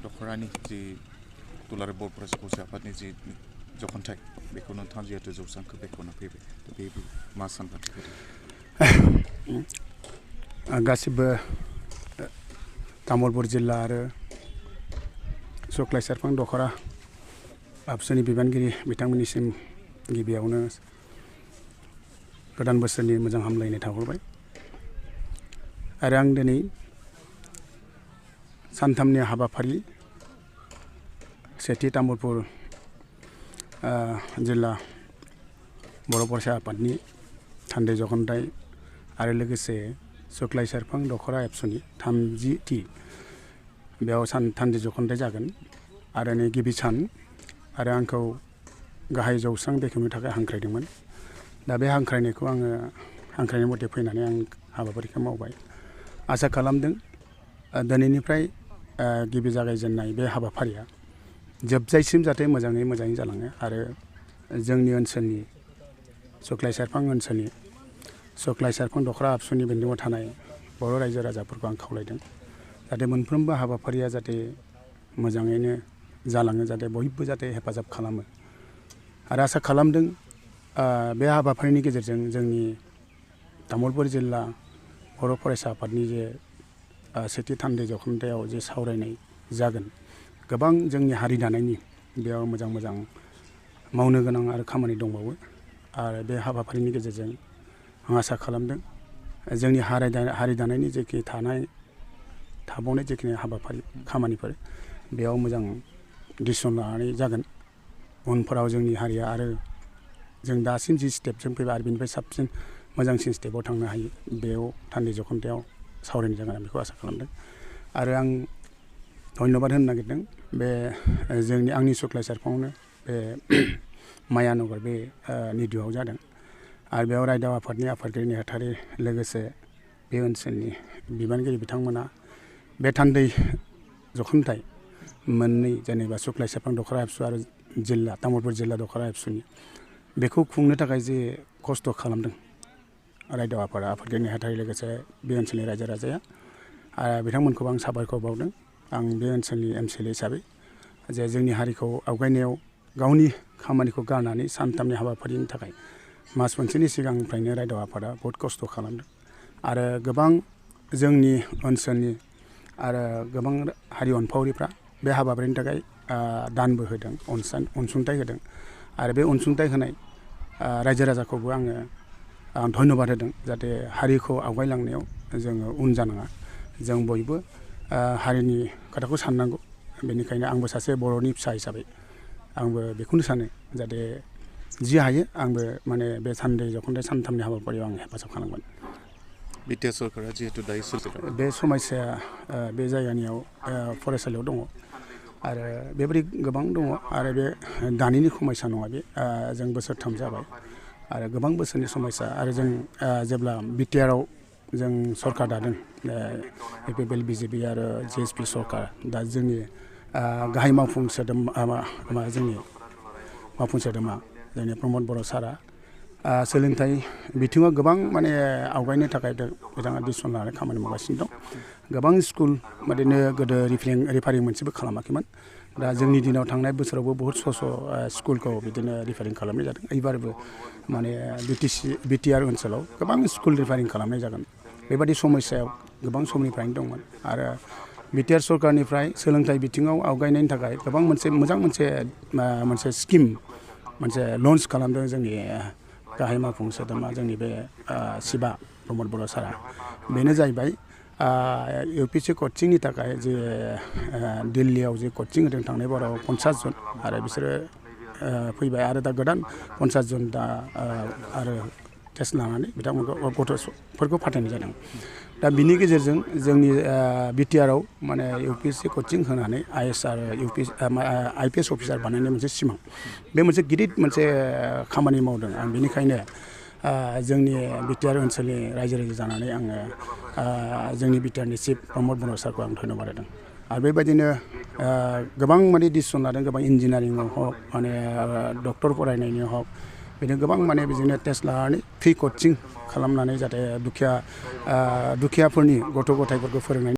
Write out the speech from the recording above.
दखरानि जि दुलाराय बर' फरायसा आफादनि जि ज'खनथाइ बेखौ नोंथाङा जिहेतु जौसांखौ बेखेवना फैबाय बे मा सानदांथि गासिबो तामुलपुर जिल्ला आरो सुक्लाय सेरफां दखरा आबसुनि बिबानगिरि बिथांमोननिसिम गिबियावनो गोदान बोसोरनि मोजां हामलायनाय थाहरबाय आरो आं दिनै सानथामनि हाबाफारि सेथि तामुलपुर जिल्ला बर' फरायसा आफादनि थान्दै ज'खनथाइ आरो लोगोसे सुक्लाय सेरफां दखरा एबसुनि 30थि बेयाव थान्दै ज'खनथाइ जागोन आरो नै गिबि सान आरो आंखौ गाहाय जौसां बेखेवनो थाखाय हांख्रायदोंमोन। दा बे हांख्रायनायखौ आङो हांख्रायनाय मथे फैनानै आं हाबाफारिखौ मावबाय। आसा खालामदों दिनैनिफ्राय गिबि जागायजेननाय बे हाबाफारिया जोबजायसिम जाहाथे मोजाङै जालाङो आरो जोंनि ओनसोलनि सुक्लाय सेरफां ओनसोलनि सुक्लाय सेरफां दखरा आबसुनि बेन्दोङाव थानाय बर' रायजो राजाफोरखौ आं खावलायदों जाहाथे मोनफ्रोमबो हाबाफारिया जाहाथे मोजाङैनो जालाङो, जाहाथे बयबो जाहाथे हेफाजाब खालामो आरो आसा खालामदों बे हाबाफारिनि गेजेरजों जोंनि तामुलपुर जिल्ला बर' फरायसा आफादनि जे सेथि थान्दै ज'खनथायाव जे सावरायनाय जागोन गोबां जोंनि हारि दानायनि बेयाव मोजां मावनो गोनां आरो खामानि दंबावो आरो बे हाबाफारिनि गेजेरजों आं आसा खालामदों जोंनि हारि दानायनि जेखि थाबावनाय जेखिनि हाबाफारि खामानिफोर बेयाव मोजां डिसिसन लानानै जागोन। उनफोराव जोंनि हारिया आरो जों दासिम जि स्टेपजों फैबाय आरो बेनिफ्राय साबसिन मोजांसिन स्टेपाव थांनो हायो बेयाव थान्दै ज'खनथायाव सावरायनाय जागोन आं बेखौ आसा खालामदों आरो आं धन्यबाद होनो नागिरदों बे आंनि सुक्लाय सेरफाङावनो बे मायानगर बे निधुआव जादों आरो बेयाव रायदाव आफादनि आफादगिरि नेहाथारि लोगोसे बे ओनसोलनि बिबानगिरि बिथांमोना बे थान्दै ज'खनथाइ मोननै जेनेबा सुक्लाय सेरफां दखरा एबसु आरो जिल्ला तामुलपुर जिल्ला दखरा एबसुनि बेखौ खुंनो थाखाय जे खस्थ' खालामदों रायदाव आफादगिरि नेहाथारि लोगोसे बे ओनसोलनि रायजो राजाया आरो बिथांमोनखौबो आं साबायखर बावदों। आं बे ओनसोलनि MCLA हिसाबै जे जोंनि हारिखौ आवगायनायाव गावनि खामानिखौ गारनानै सानथामनि हाबाफारिनि थाखाय मास मोनसेनि सिगांनिफ्रायनो रायदाव आफादा बहुद खस्थ' खालामदों आरो गोबां जोंनि ओनसोलनि आरो गोबां हारि अनफावरिफ्रा बे हाबाफारिनि थाखाय दानबो होदों, अनसुंथाइ होदों आरो बे अनसुंथाइ होनाय रायजो राजाखौबो आं धन्यबाद होदों जाहाथे हारिखौ आवगायलांनायाव जोङो उन जानाङा, जों बयबो हारिनि खोथाखौ साननांगौ। बेनिखायनो आंबो सासे बर'नि फिसा हिसाबै आंबो बेखौनो सानो जाहाथे जि हायो आंबो माने बे थान्दै ज'खनथाइ सानथामनि हाबाफारियाव आं हेफाजाब खालामगोन। बिटिआर सरकारा जिहेतु दायो बे समस्याया बे जायगानियाव फरायसालियाव दङ आरो बेबायदि गोबां दङ आरो बे दानिनि समस्या नङा, बे जों बोसोरथाम जाबाय आरो गोबां बोसोरनि समस्या आरो जों जेब्ला बिटिआरआव जों सरकार दादों APPL BJP आरो GSP सरकार, दा जोंनि गाहाय मावफुं सोद्रोमा जोंनि प्रमद बर' सारआ सोलोंथाइ बिथिङाव गोबां माने आवगायनो थाखाय बिथाङा डिसिसन लानानै खामानि मावगासिनो दं। गोबां स्कुल बिदिनो गोदो रिफारिं मोनसेबो खालामाखैमोन, दा जोंनि दिनाव थांनाय बोसोरावबो बहुत स्कुलखौ बिदिनो रिफारिं खालामनाय जादों। एबारबो माने बिटिआर ओनसोलाव गोबां स्कुल रिफारिं खालामनाय जागोन। बेबादि समस्यायाव गोबां समनिफ्रायनो दंमोन आरो बिटिआर सरकारनिफ्राय सोलोंथाइ बिथिङाव आवगायनायनि थाखाय गोबां मोनसे स्किम मोनसे लन्च खालामदों जोंनि गाहाय मावफुं सोद्रोमा जोंनि बे शिबा प्रमद बर' सारआ। बेनो जाहैबाय UPSC कचिंनि थाखाय जे दिल्लीयाव जे कचिं होदों थांनाय बाराव 50 जन आरो बिसोरो फैबाय आरो दा गोदान 50 जन दा आरो टेस्ट लानानै बिथांमोनखौ गथ'फोरखौ फाथायनाय जादों। दा बिनि गेजेरजों जोंनि बिटिआरआव माने UPSC कचिं होनानै IAS आरो IPS अफिसार बानायनाय मोनसे सिमां, बे मोनसे गिदिर खामानि मावदों। आं बेनिखायनो जोंनि बिटिआर ओनसोलनि रायजो जानानै आङो जोंनि बिटिआरनि चिफ प्रमद बर' सारखौ आं धन्यबाद होदों आरो बेबायदिनो गोबां माने डिसिसन लादों, गोबां इन्जिनियारिंआव हक माने डक्टर फरायनायनि हक बिदिनो गोबां माने बिदिनो टेस्ट लानानै फ्रि कचिं खालामनानै जाहाथे दुखियाफोरनि गथ' गथायफोरखौ फोरोंनायनि